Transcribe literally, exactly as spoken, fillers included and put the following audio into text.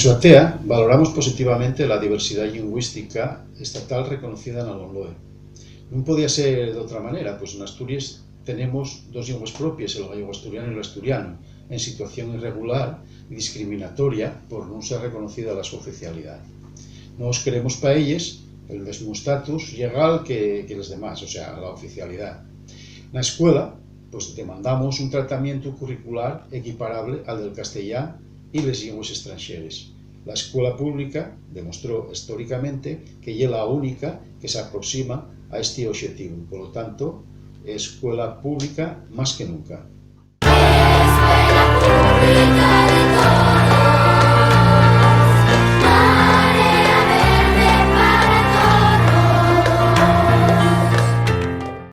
Platea, valoramos positivamente la diversidá llingüística estatal reconocida na LOMLOE. Nun podía ser d'otra manera, pues n'Asturies tenemos dos llingües propies, el gallego-asturianu y l'asturianu, en situación irregular y discriminatoria por nun ser reconocida la so oficialidá. Nós queremos pa elles el mesmu estatus llegal que, que les demás, o sea, la oficialidá. Na escuela, pues demandamos un tratamientu curricular equiparable al del castellán y les llingües estranxeres. La escuela pública demostró históricamente que ye la única que s'aproxima a esti oxetivu. Polo tanto, escuela pública más que nunca.